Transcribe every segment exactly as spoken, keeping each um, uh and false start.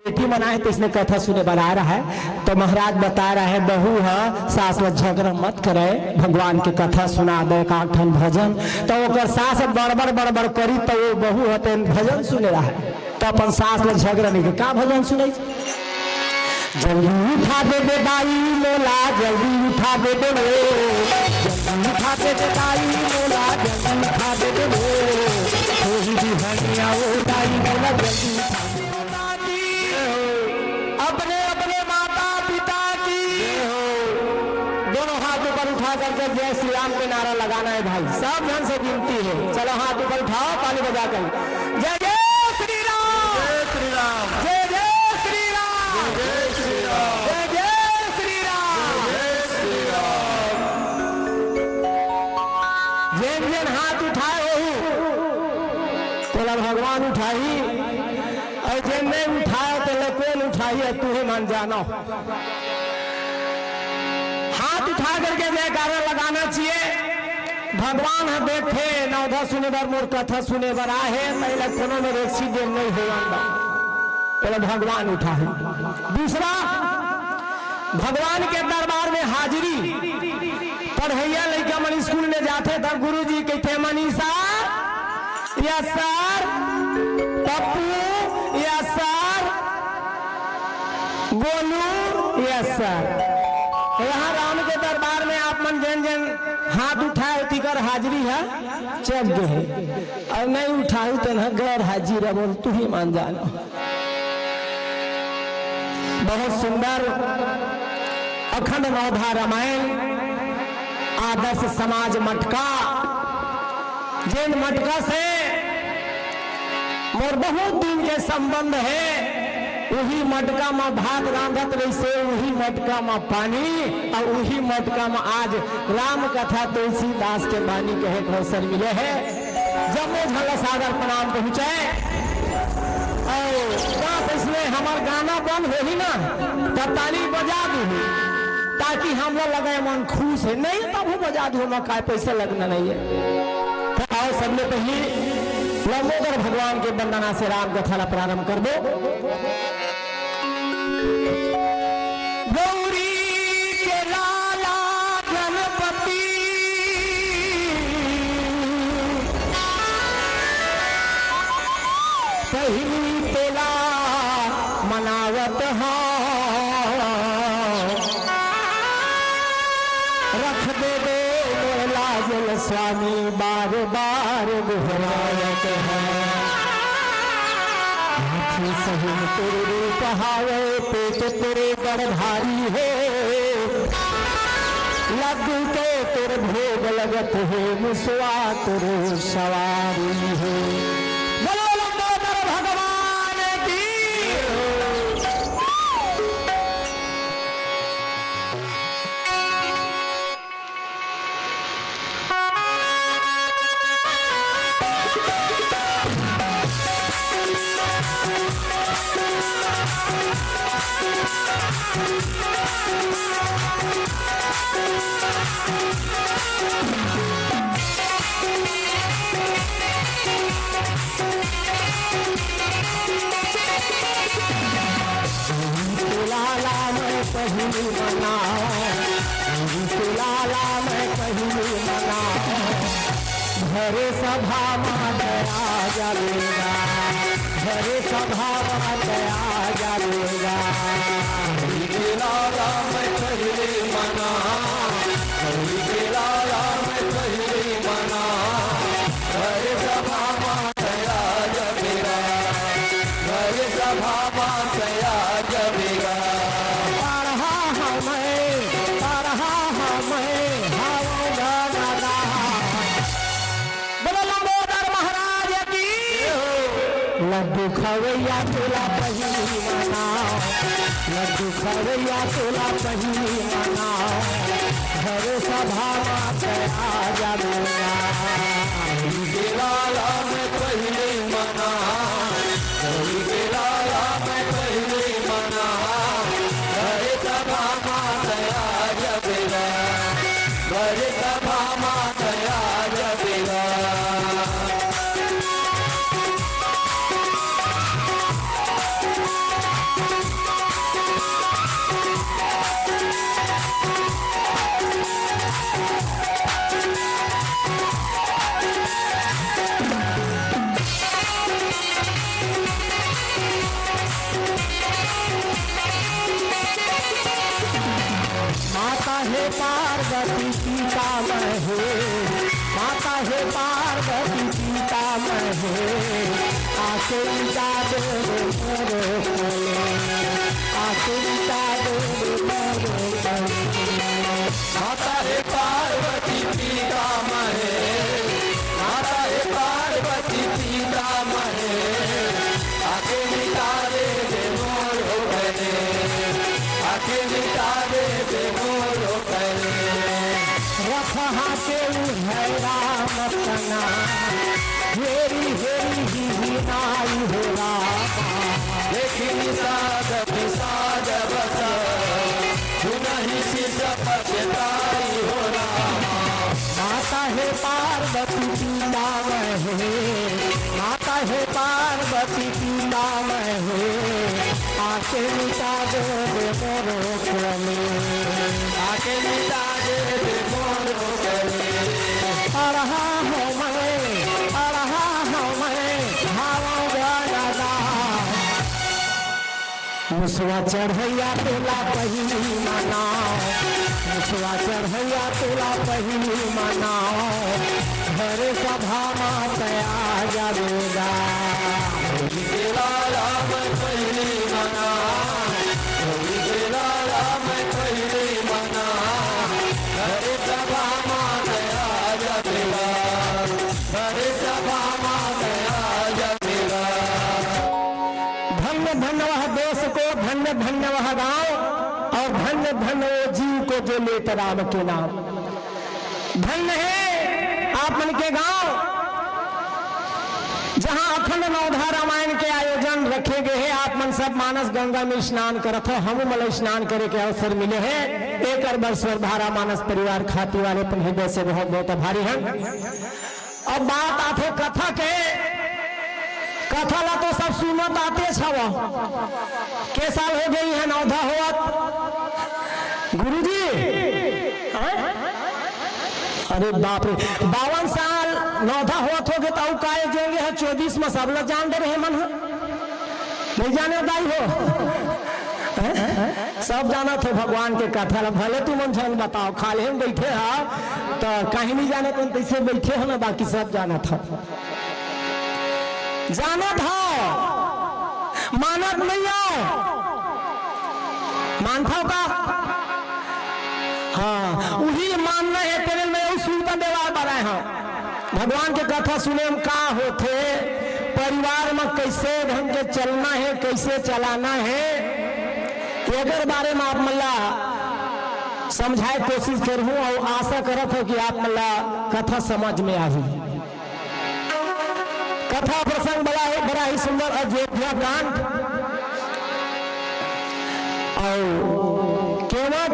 बेटी मन आए, तइसने कथा सुने बर आ रहा है। तो महाराज बता रहा है, बहू ह सास ल झगड़ा मत करे, भगवान के कथा सुना दे, एक आध ठन भजन। तो ओकर सास बड़बड़ बड़बड़ करी, तो वो बहू ह तेन भजन सुने रहा है। तो अपन सास ल झगड़ा नहीं के का भजन सुनाई? जल्दी उठा दे बे दाई मोला, जल्दी उठा दे बे रे, जल्दी उठा दे बे दाई मोला, जल्दी उठा दे बे रे। कोई भी हनिया ओ दाई मोला, जल्दी उठा दे बे। अपने अपने माता पिता की दोनों हाथ ऊपर उठा करके जय श्री राम के नारा लगाना है भाई। सब जन से विनती है, चलो हाथ ऊपर उठाओ, ताली बजा कर। जय जय श्री राम। जय श्री राम। जय जय श्री राम। जय जय श्री राम। जय जय श्री राम। जय श्री राम। जेन जेन हाथ उठाए होहू, तोला भगवान उठाही, अउ जेन नहीं उठाए, तेला कोन उठाही, तुही मन जानो। हाथ उठा करके जयकारा लगाना चाहिए। भगवान ह देखथे, नवधा सुने बर, मोर कथा सुने बर आए हे, त एला कोनो मेर accident नहीं होवन बर, तेला भगवान उठाही। दूसरा, भगवान के दरबार में हाजिरी। पढ़इया लइका मन स्कूल में जाथे, त गुरुजी कहिथे, "Manisha, yes sir, Pappu, yes sir, Golu, yes sir।" यहाँ राम के दरबार में आप मन जेन जेन हाथ उठाए, तिकर हाजिरी है चेक गे हे, अउ नहीं उठाहू तेन ह गैर हाजिर है, बोल तुही मन जानो। बहुत सुंदर अखंड नवधा रामायण, आदर्श समाज मटका, जेन मटका से मोर बहुत दिन के संबंध हे, उही मटका म भात रांधत रहिसे, उही मटका म पानी, अउ उही मटका म आज राम कथा तुलसीदास के बानी कहे के अवसर मिले हे। जम्मो झन ला सादर प्रणाम पहुँचे। अउ बस इसमें हमर गाना बंद होही ना, त ताली बजा दूही, ताकि हमला लगे मन खुश हे। नहीं तभू बजा दूही, ओमा काय पैसा लगना नहीं है। त आओ सबले पहिली लंबोदर भगवान के वंदना से राम कथा ला प्रारंभ करबो। गौरी के लाला गणपति, पहिली तोला मनावत हँव। रख देबे मोर लाज ल स्वामी, बार बार गोहरावत हँव। हाथी सही तोर रूप हावय, पेट तोर बड़ भारी हे। लड्डू के तोर भोग लगत हे, मुसवा तोर सवारी हे। बोलो लंबोदर भगवान की। लाला मैं पहिली मनाओ, लाला मैं पहिली मनाओ। भरे सभा मा दया जबेगा, भरे सभा मा दया जबेगा। लाला मैं पहिली मनाओ, लाला मैं पहिली मनाओ। भरे सभा मा दया जबेगा, भरे सभा मा दया जबेगा। पढ़ा हँव मैं, पढ़ा हँव मैं, हवँव गा नादान। बोलो लंबोदर महाराज की। लड्डू खवैया तोला पहिली मनाओ, लड्डू खवैया तोला पहिली मनाओ। भरे सभा मा दया जबेगा। लाला मैं पहिली मनाओ, लाला मैं पहिली मनाओ। भरे सभा मा दया जबेगा, भरे सभा मा दया जबेगा। पार्वती पितामह हे, माता हे पार्वती पितामह हे, आके मिटा दे रे मोरो कलेश, आके मिटा दे रे मोरो कलेश। माता हे पार्वती पितामह हे, माता हे पार्वती पितामह हे, आके मिटा दे रे मोरो कलेश, आके मिटा दे रे मोरो कलेश। रखहा के उहे राम तना, हेरी हेरी ही ही नाई हो रामा। देखी निषाद पिशाद बस, सुनहि शिष पछताई हो रामा। माता हे पार्वती पितामह हे, माता हे पार्वती पितामह हे, आके मिटा दे रे मोरो कलेश, आके मिटा दे रे मोरो कलेश। अड़हा हो मैं, अड़हा हो मैं, भावों गणना। मुसवा चढ़ैया तोला पहिली मनाओ, मुसवा चढ़ैया तोला पहिली मनाओ, घरे सभा मा तया जावेगा। होली के लाला मैं पहिली मनाओ, होली के लाला मैं पहिली मनाओ, घरे सभा मा तया जावेगा, घरे सभा मा तया जावेगा। धन्य धन्य वह देश को, धन्य धन्य वह गांव, और धन्य धन्य वो जीव को जो लेत राम के नाम। धन्य है आप मन के गांव, जहां अखंड नवधा रामायण के आयोजन रखे गए हैं। आप मन सब मानस गंगा में स्नान करत हो, हमू मन ला स्नान करे के अवसर मिले है। एकर बर श्रद्धारा मानस परिवार खाती वाले अपन हृदय से बहुत बहुत आभारी हैं। अब बात आथे कथा के। कथा ला तो सब सुनत आतेच हव। के साल हो गे हे नवधा होवत? गुरुजी? हैं? अरे बाप रे, बावन साल नवधा होवत होगे त अउ काय जेंगे ह चौबीस म सब ला जान डरे हे मन ह। नहीं जाने दाई हो? हैं? सब जानत हो भगवान के कथा ला, भले तुमन झन बताओ, खाल्हे म बइठे हव, त कहीं नहीं जानत हन, तइसे बइठे हव ना, बाकी सब जानत हव। जानत हव, मानत नहीं हव, मानथव का? हाँ, उही मानना हे, तेरे में उही सुनता देवार बराए हव। भगवान के कथा सुने म का होथे, परिवार म कइसे ढंग के चलना हे, कइसे चलाना हे, एकर बारे म आप मन ला समझाए कोशिश करहूं अउ आशा करत हव कि आप मन ला कथा समझ में आही। कथा प्रसंग बड़ा ही, बड़ा ही सुंदर अयोध्या कांड। अउ केवट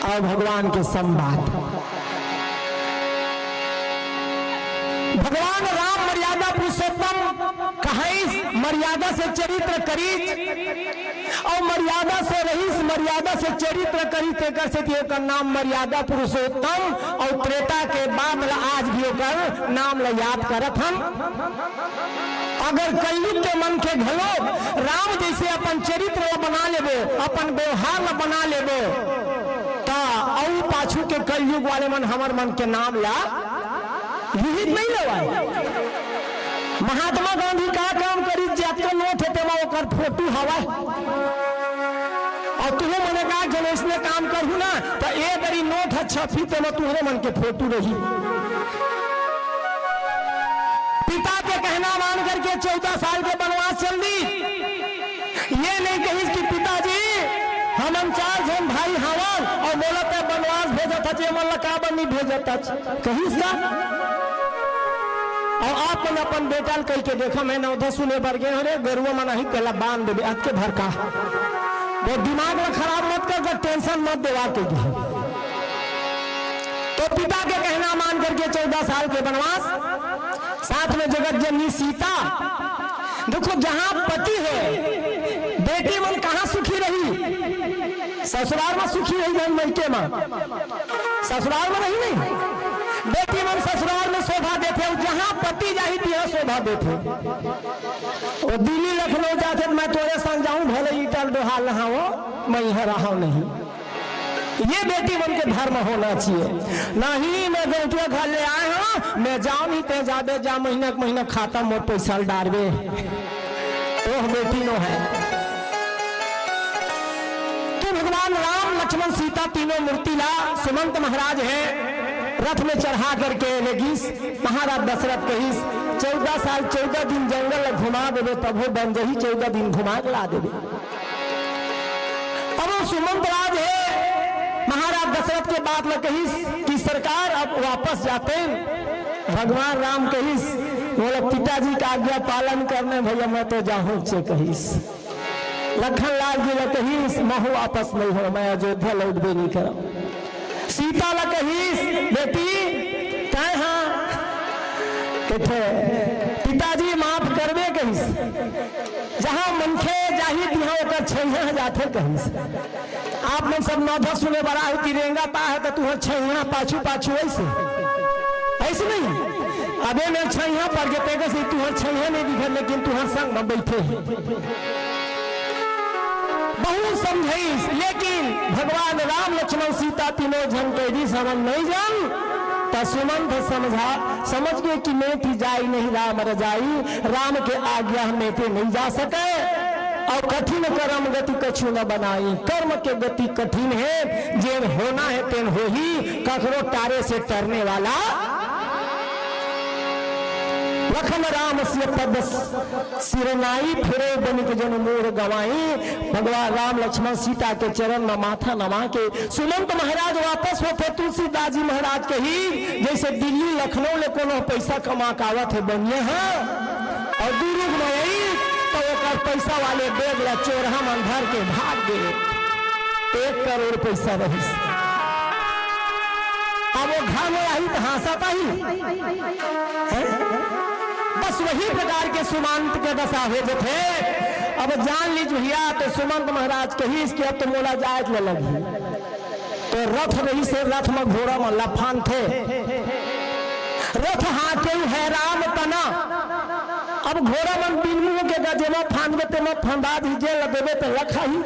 अउ भगवान के संवाद। भगवान राम मर्यादा पुरुषोत्तम कहाइस, मर्यादा से चरित्र करिस, अउ मर्यादा से रहिस, मर्यादा से चरित्र करिस, तेकर सेती ओकर नाम मर्यादा पुरुषोत्तम, अउ त्रेता के बाद ल आज भी ओकर नाम ल याद करत हन। अगर कलयुग के मन के घलो राम जइसे अपन चरित्र ल बना लेबो, अपन व्यवहार ल बना लेबो, त अउ पाछू के कलयुग वाले मन हमर मन के नाम ल लिहित नहीं लेवय। महात्मा गांधी का काम करिस, जतका नोट हे तेमा ओकर फोटो हवय। अउ तुहू मने का जन अइसने काम करहू ना, त ए दरी नोट ह छपही, तेमा तुहरे मन के फोटो रही। पिता के कहना मान करके चौदह साल के बनवास चल दी। ये नहीं कहिस कि पिताजी, हमन चार झन भाई हवन अउ मोला तैं बनवास भेजत हच, ये मन ला काबर नहीं भेजत हच, कहिस का? अउ आप मन अपन बेटा ल कहि के देखव, मैं नवधा सुने बर गे हंव रे, गरुवा मन आही तेला बांध देबे, अतके भर का। वो दिमाग ला खराब मत कर, कर tension मत देवा कहि के। तो पिता के कहना मान करके चौदह साल के बनवास, साथ में जगत जननी सीता। देखो, जहां पति हे, बेटी मन कहां सुखी रही? ससुराल में सुखी रही, नहीं मइके में। ससुराल में रही नहीं। बेटी मन ससुराल में शोभा देथे, अउ जहां पति जाही, तिहां शोभा देथे। वो दिल्ली लखनऊ जाथे, त मैं तोरे संग जाहूं, भले ईटा ल डोहा ल नहावो, मैं इहां रहव नहीं। ये बेटी मन के धर्म होना चाहिए। नहीं, मैं गौंटिया घर ले आए हंव, मैं जांव नहीं, तैं जाबे जा, महीना के महीना खाता मोर पैसा ल डारबे। ओह बेटी नो हे। तो भगवान राम, लक्ष्मण, सीता तीनों मूर्ति ला सुमंत महाराज हे रथ में चढ़ा करके ले गिस। महाराज दशरथ कहिस, "चौदह साल चौदह दिन जंगल ल घुमा देबे, तभो बन जही, चौदह दिन घुमा के ला देबे।" अब वो सुमंत राज हे, महाराज दशरथ के बात ल कहिस कि सरकार, अब वापस जाते। भगवान राम कहिस, बोले, "पिताजी का आज्ञा पालन करने भैया, मैं तो जाहूं चे," कहिस। लखन लाल जी ल कहिस, "महू वापस नहीं हों, मैं अयोध्या लौटबे नहीं करंव।" सीता ल कहिस, "बेटी, तैं हा," कथे, "पिताजी माफ करबे," कहिस। "जहां मनखे जाही, तिहां ओकर छैहा जाथे," कहिस। आप मन सब नौधा सुने बर आहू कि रेंगत हे त तुंहर छैहा पाछू पाछू अइसे, अइसे नहीं। अबे मैं छैहा पर गे तेकर से तुंहर छैहा नहीं दिखत, लेकिन तुंहर संग में बइठे हे। बहुत समझाइस, लेकिन भगवान राम, लक्ष्मण, सीता तीनों झन कहि दिस, "हमन नहीं जान।" त सुमंत समझा, समझ गे कि मेंह ती जाई नहीं राम रजाई, राम के आज्ञा मेंह ती नहीं जा सके। अउ कठिन करम गति कछु न बनाई, कर्म के गति कठिन हे, जेन होना हे तेन होही, ककरो टारे से टरने वाला। लखन राम सिय पद सिरनाई, फिरे बनिक जन मोर गंवाई। भगवान राम, लक्ष्मण, सीता के चरण म माथा नवा के सुमंत महाराज वापस होथे। तुलसीदास जी महाराज कहिस, जइसे दिल्ली लखनऊ ले कोनो पैसा कमा के आवत हे बनिया ह, अउ दुरुग म अइस त ओकर पैसा वाले बैग ल चोरहा मन धर के भाग गे। एक करोड़ पैसा रहिस। अब वो घर में आही त हाँसत आही। हैं? बस वही प्रकार के सुमंत के दशा हो जथे। अब जान लीज भैया, त सुमंत महाराज कहिस कि अब तो मोला जाए ल लगही। त रथ रहिस हे, रथ म घोड़ा मन ला फांदथे। रथ हाँकेउ हे राम तना। अब घोड़ा मन बिन मुंह के गा, जेमा फांदबे तेमा फंदा दिही, जेला देबे तेला खाही।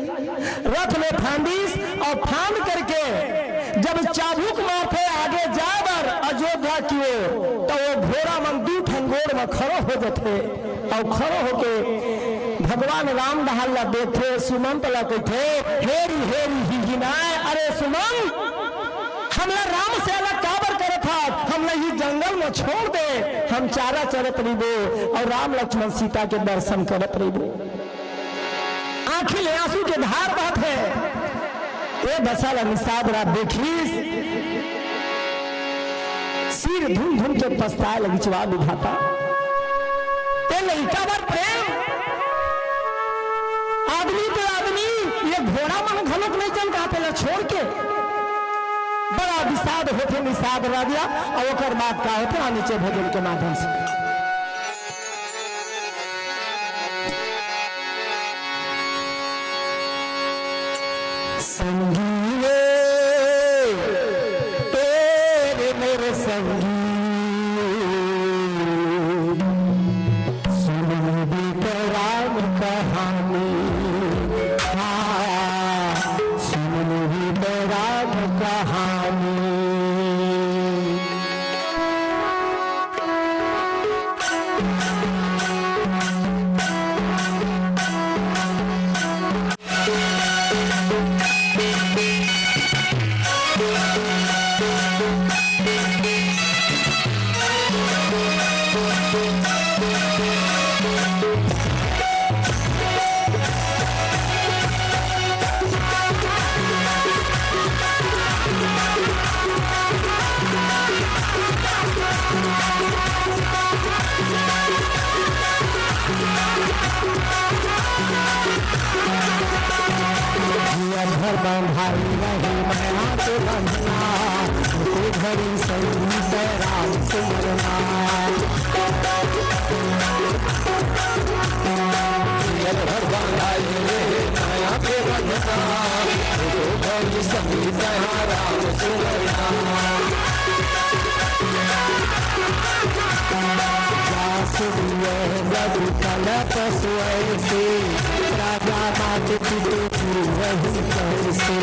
रथ में फांदिस अउ फांद करके जब चाबुक मारथे आगे जाए बर अयोध्या की ओर, त वो घोड़ा मन दू ठन गोड़ म खड़ो हो जथे अउ खड़ो होके भगवान राम डहार ला देखथे, सुमंत ला कहिथे, "हेरी हेरी हिहिनाय, अरे सुमंत, हमला राम से अलग काबर करत हव? हमला ये जंगल म छोड़ दे, हम चारा चरत रहिबो अउ राम लक्ष्मण सीता के दर्शन करत रहिबो।" आँखी ले आंसू के धार बहत हे। ए दशा ला निषाद राज देखिस, सिर धुन धुन के पछताए लगिस, "वाह विधाता, ए लइका बर प्रेम, आदमी तो आदमी, ये घोड़ा मन घलोक नहीं जन कहा तेला छोड़ के।" बड़ा विषाद होथे निषाद राज ला, अउ ओकर बाद का होथे, आ नीचे भजन के माध्यम से। संगी रे, ए रे मोर संगी, सुन बेटा राम कहानी, हाँ, सुन बेटा राम कहानी। जिया भर बंधाई रही मया के बंधना, एको घड़ी संगी राम सुमरना। जिया भर बंधाई रही मया के बंधना, एको घड़ी संगी राम सुमरना। जास दिए जब कलप सोए से, रामात पितु गुरु वही कैसे।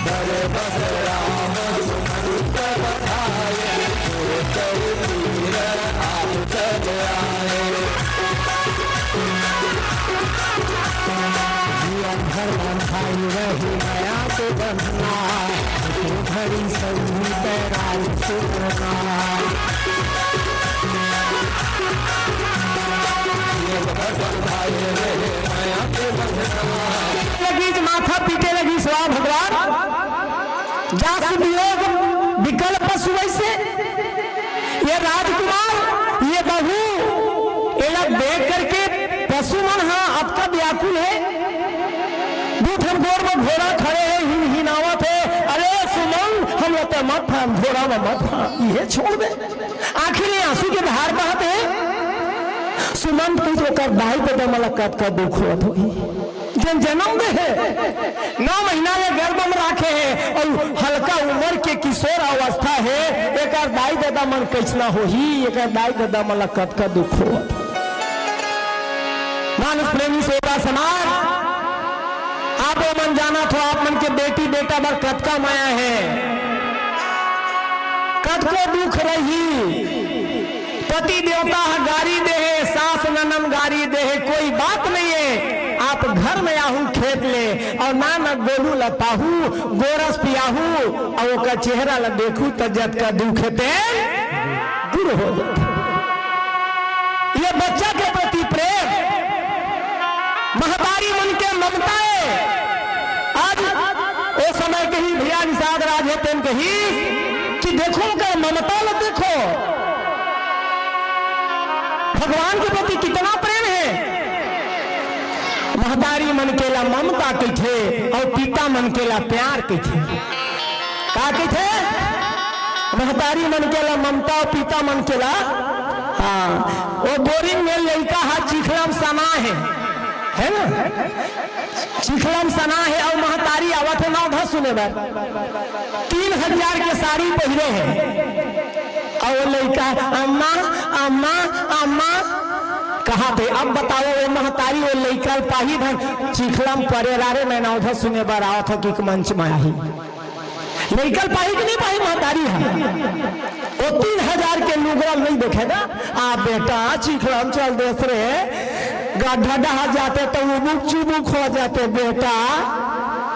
बरबस राम सुमंत पठाए, गुरु चरित्र आप चल आए। जीवन भर बंधाई रही मया के बंधना, घड़ी संगीत राज सुरना। लगिस माथा पीटे लगिस, वाह भगवान, जास वियोग बिकल पशु वैसे। ये राजकुमार, ये बहू, एला देख करके पशु मन ह अतका व्याकुल हे। दू ठन गोड़ म घोड़ा खड़े हे, हिनहिनावत हे, "अरे सुमन, हमला त मत फान, घोड़ा म मत फान, इहे छोड़ दे।" आँखी ले आंसू के धार बहत हे। सुमन कहिस, "ओकर दाई ददा मन ला कतका दुख होत होही।" जेन जनम दे हे, नौ महीना ले गर्भ म राखे हे अउ हल्का उमर के किशोर अवस्था हे, एकर दाई ददा मन कइसना होही, एकर दाई ददा मन ला कतका दुख हो। मानुष प्रेमी श्रोता समाज, आप मन जानत हो, आप मन के बेटी बेटा बर कतका मया हे, कतको दुख रही। पति देवता ह गारी दे हे, सास ननन गारी दे हे, कोई बात नहीं है। आप घर में आहू खेत ले अउ नान गोलू ल पाहू, गोरस पियाहू अउ ओकर चेहरा ल देखू त जतका दुख हे तेन दूर हो जाथे। ये बच्चा के प्रति प्रेम, महतारी मन के ममता हे। आज ओ समय के ही भैया निषाद राज हे तेन कहिस कि देखो ओकर ममता ल देखो। भगवान के प्रति कितना प्रेम हे। महतारी मन के ला ममता कहिथे अउ पिता मन के ला प्यार कहिथे। का कहिथे? महतारी मन के ला ममता अउ पिता मन के ला, हाँ, ओ बोरिंग में लइका ह चिखला म सना हे, हे ना? चिखला म सना हे अउ महतारी आवत हे नवधा सुने बर। तीन हजार के साड़ी पहिरे हे अउ लइका, "अम्मा, अम्मा, अम्मा," कहत हे। अब बताओ, ओ महतारी ओ लइका ल पाही धन चिखला म परे रारे, मैं नवधा सुने बर आवत हों कि मंच म आही। लइका ल पाही कि नहीं पाही महतारी ह? ओ तीन हजार के लुगरा ल नहीं देखे ना। आ बेटा, चिखला म चल देस रे, गड्ढा डहा जाते त उबुक चुबुक हो जाते बेटा,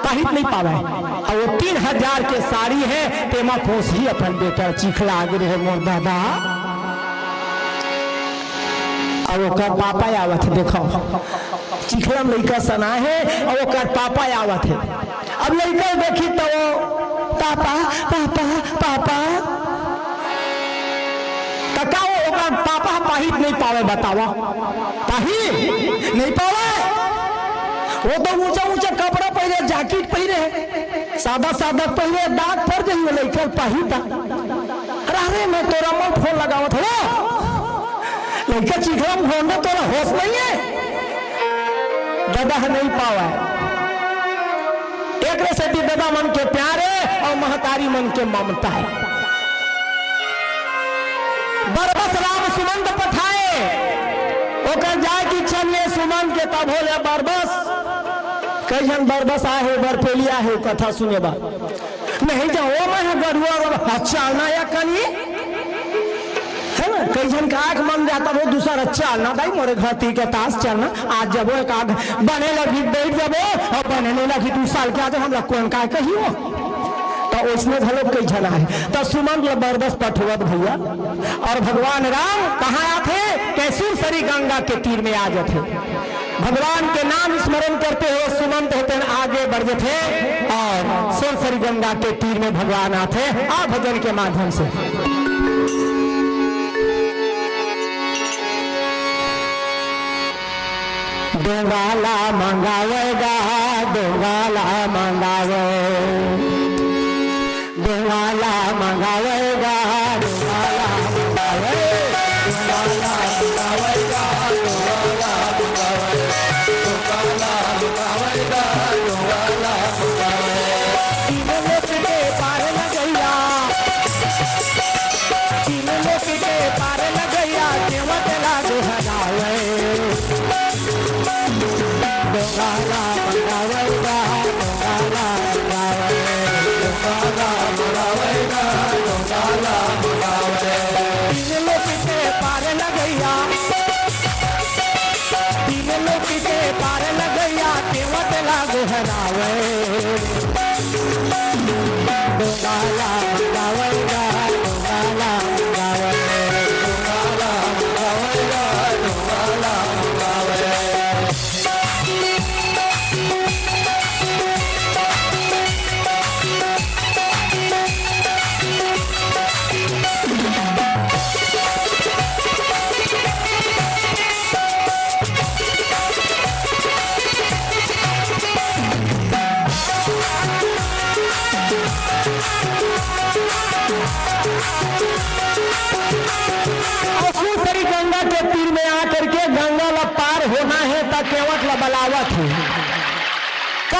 पाही त नहीं पावे। अउ ओ तीन हजार के साड़ी हे, तेमा पोसही अपन बेटा, चिखला आगे रहे मोर दादा। अउ ओकर पापा आवत हे, देखो, चिखला म लइका सना हे, अउ ओकर पापा आवत हे। अब लइका देखी त ओ, "पापा, पापा, पापा।" त का ओ, ओकर पापा पाही त नहीं पावे, बतावा? पाही? नहीं पावे। ओ तो ऊंचा ऊंचा कपड़ा पहिरे, जैकेट पहिरे, सादा सादा पहिरे, दाग पर जाही ओ लइका ल पाही त। अरे, अरे, मैं तोर अम्मा ल फोन लगावत हवं। लइका चिखला म घोंडे, तोला होश नहीं हे। ददा ह नहीं पावय। एकरे सेती ददा मन के प्यार हे अउ महतारी मन के ममता हे। बरबस राम सुमंत पठाए, ओकर जाय के इच्छा नहीं हे सुमंत के, तभो ले बरबस। कई झन बरबस आए हे, बरपेली आए हे, कथा सुने बर। नहीं जाओ, मैं ह गरुआ, गरुआ, अच्छा ना या कनी, हे ना? कई झन का आँख मन जाता, वो दूसरा चल ना दाई, मोरे घर तीर के तास चल ना, आज जबो एक आध बने लगही, बैठ जबो, अउ बने नहीं लगही, दू साल के आज हमला कोन का कही हो? त ओइसने घलो कई झन आए, त सुमंत ल बरबस पठवत भैया, अउ भगवान राम कहाँ आथे? के सुरसरी गंगा के तीर में आ जाथे। भगवान के नाम स्मरण करते हुए सुमंत हे तेन आगे बढ़ जथे अउ सुरसरी गंगा के तीर में भगवान आथे आ भजन के माध्यम से। डोंगा ला मंगावे गा, डोंगा ला मंगावे। डोंगा ला मंगावे गा, डोंगा ला मंगावे, डोंगा ला मंगावे गा, डोंगा ला मंगावे, डोंगा ला मंगावे गा, डोंगा ला मंगावे। तीन लोक के पार लगैया, तीन लोक के पार लगैया, देवत ला गोहरावे।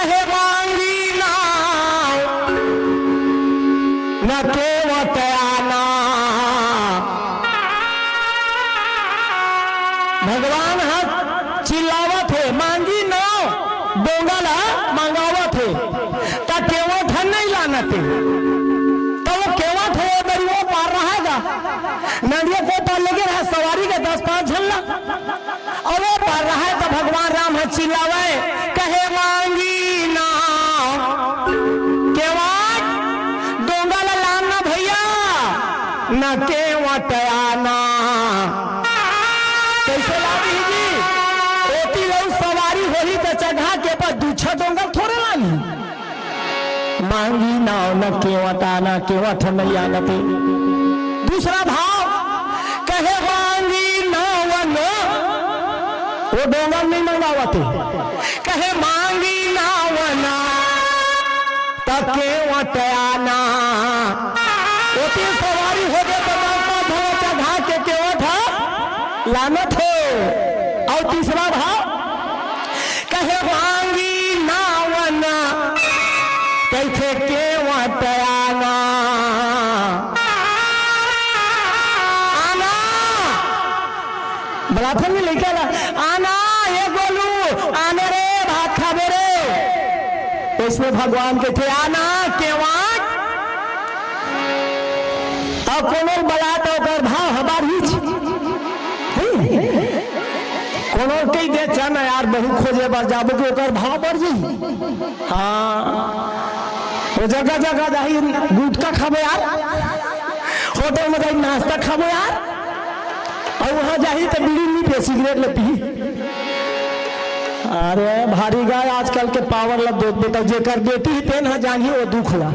हे मांगी नाव, न केवट आना। भगवान ह चिल्लावत हे, मांगी नाव, डोंगा ला मंगावत हे, त केवट ह नइ लानत हे। त वो केवट हे, ओ दरी ओ पार रहय गा। नदिया के ओ पार लेगे रहय सवारी के दस पाँच झन ला। अउ ओ पार रहय त भगवान राम ह चिल्लावय, कहे, मांगी नाव, केवट, डोंगा ला लान ना भइया, न केवट आना। कइसे लानही जी? ओती लऊ सवारी होही त चघा के, पर दू छह डोंगा थोरे लानही। मांगी नाव न केवट आना, केवट नइ आनत हे। दूसरा भाव, कहे, मांगी नाव न, ओ डोंगा नइ मंगावत हे। कहे, मांगी नाव न, त केवट आना। ओती सवारी होगे त दस पाँच झन चघा के केवट ह लानत हे। अउ तीसरा भाव, कहे, मांगी नाव न, कहिथे केवट आना। आना। बलाथन में लइका ला, आना, ए गोलू, आने रे, भात खाबो रे। अइसने भगवान कहिथे, आना, केवट। अउ कोनो बलात ओकर भाव ह बाढ़िच। कोनो कहि दे, चल ना यार, बहू खोजे बर जाबो कि ओकर भाव बढ़ जाही। हाँ, ओ जगह जगह जाही, गुटखा खाबो यार, होटल में जाही, नाश्ता खाबो यार, अउ उहाँ जाही त बीड़ी नइ पिए, सिगरेट ल पीही। अरे भारी गा, आजकल के पावर ल देख बेटा, जेकर बेटी हे तेन ह जानही ओ दुख ला।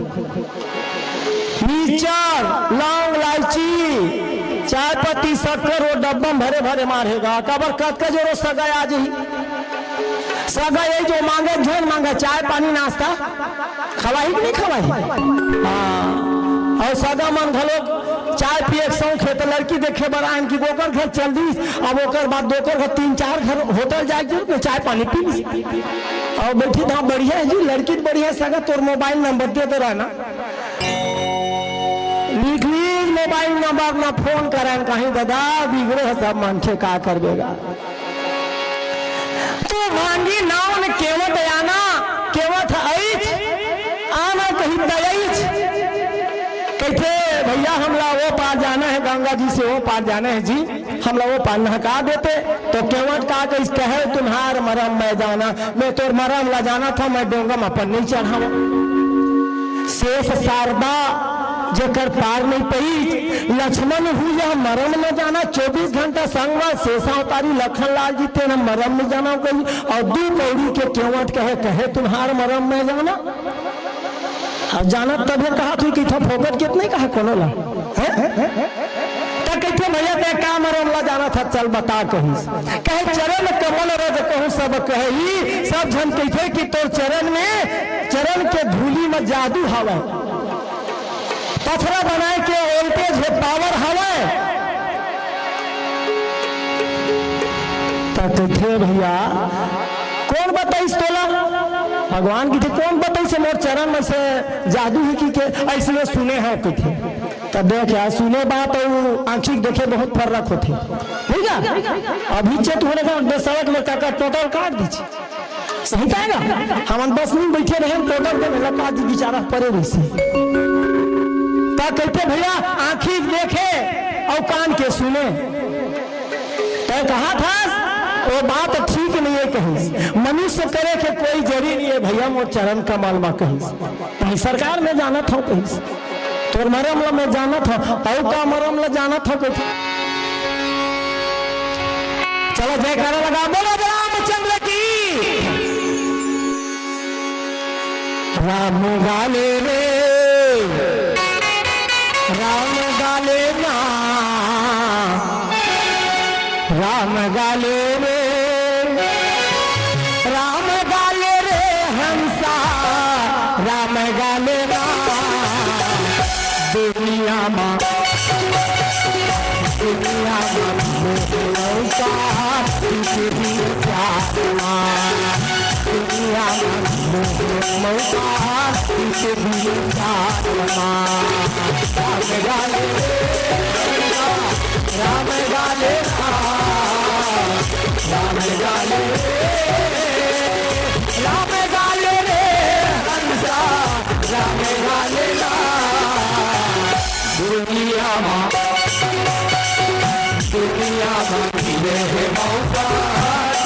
मिक्सचर, लौंग, लाइची, चाय पत्ती, शक्कर, ओ डब्बा में भरे भरे मार हे गा। काबर कतका जोर ओ सगा आ जाही। सगा ए जो मांगे, झन मांगे, चाय पानी नाश्ता खवाही कि नइ खवाही? हाँ। अउ सगा मन घलो चाय पिए के शौक हे, त लड़की देखे बर आएन कि ओकर घर चल दिस, अब ओकर बाद दोकर घर, तीन चार घर होटल जाए के जरूरत नइ, चाय पानी पी लिस। अउ बइठिस त हाँ बढ़िया हे जी, लड़की त बढ़िया हे, सगा तोर मोबाइल नंबर दे दे रहा ना। लिख लीस मोबाइल नंबर, न फोन करन, कहीं ददा बिगड़े हे सब मनखे, का करबे गा। तो मांगी नाव न केवट आना, केवट अइच, आना कहिथे अइच। कहिथे, भइया हमला ओ पार जाना हे, गंगा जी से ओ पार जाना हे जी, हमला ओ पार नहका देते। तो केवट का कहिस, कहे तुम्हार मरम मैं जाना, मैं तोर मरम ला जानथंव, मैं डोंगा म अपन नइ चढ़ावंव। शेष शारदा जेकर पार नइ पइस, लक्ष्मण हूँ यह मरम न जाना। चौबीस घंटा संग म शेषा अवतारी लखन लाल जी तेन मरम नइ जाना कहिस। अउ दू कौड़ी के केवट कहे, कहे तुम्हार मरम मैं जाना। अउ जानत तभे कहत होही कि इथं फोकट के त नइ कहे कोनो ला। हैं? त कहिथे, भइया तैं का मरम ला जानथस, चल बता कहिस। कहे चरण कमल रज कहूँ सब कहई, सब झन कहिथे कि तोर चरण में, चरण के धूली म जादू हवय, पथरा बनाए के voltage हे, power हवय। त कहिथे भइया, कोन बताइस तोला? भगवान कहिथे, कोन बताइस हे मोर चरण में से जादू हे कहिके? अइसने सुने हंव कहिथे। त देख यार, सुने बात अउ आँखी के देखे बहुत फर्क होथे, ठीक हे? अभी चेत होने का सड़क में काका टोटल काट दीजिए, सही कहेगा। हमन बस में बइठे रहेन, टोटल के लगा दी, बेचारा परे रहिसे। त कहिथे भइया, आँखी देखे अउ कान के सुने। तैं कहत हस, ओ बात ठीक नइ हे कहिस। मनुष्य करे के कोई जरी नइ हे भइया, मोर चरण कमल म कहिस। तहीं सरकार मैं जानत हंव कहिस। तोर मरम ल मैं जानत हंव, अउ का मरम ल जानत हंव कहिथे। चलो जयकारा लगा, बोलो रामचंद्र की। राम गाले रे, राम गाले ना, राम गाले रे, राम गाले रे हंसा, राम गाले ना। दुनिया मा, दुनिया मा लौका, तुझे भी प्यार मा। दुनिया में मौका किसे भी चार माँ। राम गाले रे, राम गाले रे, राम गाले रे, राम गाले रे, हंसा, राम गाले ला। दुनिया मा, दुनिया मा मिले हे मौका,